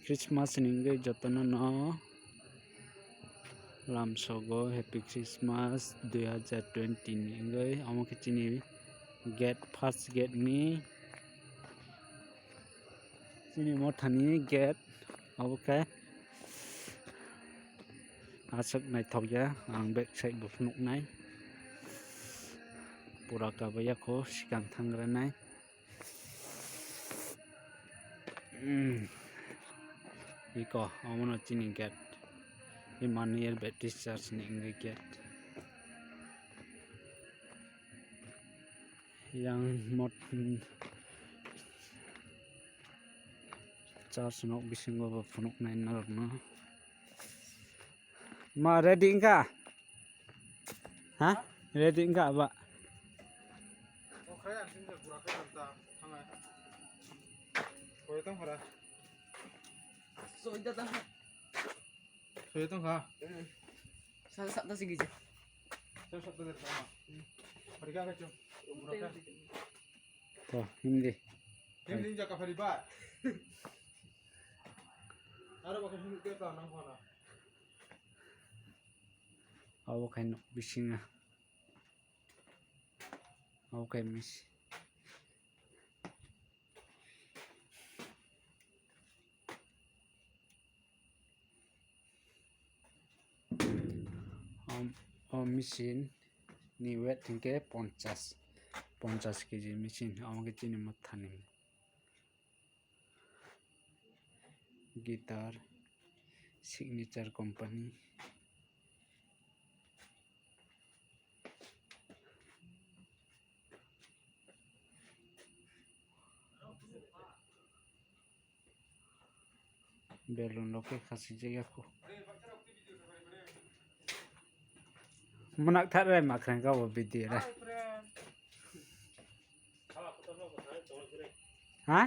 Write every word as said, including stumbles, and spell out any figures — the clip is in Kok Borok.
Christmas ni wngwi jotono no lamsogo, Happy Christmas dui hazar twenty ni wngwi. Omo khe chini gate, first gate ni, chini mothani gate. Obo khe aswk naithokya, ang back side bo phunuknai, pura kabaiya kho, swkang thangranai. Hmm. Iko, omono chini gate. Emmanuel Baptist Church ni wngwi gate. Yang mot, hmm, church nok bisingo bo phunuknai norokno. Ma ready wngkha? Ha? Ready wngkha ba? Soida ta. Soida tongkha. Sa sa ta sigi je. Sa sa ta de tongkha. Pari ka ka chum. To, hindi. Hindi jaka pari ba. Aro bakal hindi ke ta nang khona. Abo khe nok bisingo. Abo khe mis-, om, o machine ni weight hinkhe ponchash, ponchash kg machine, amo khe chini mothani. Guitar, Signature Company. Belun rok khe khasijak ya kho. Munak thar rai makrang ka bo video rai. Ha?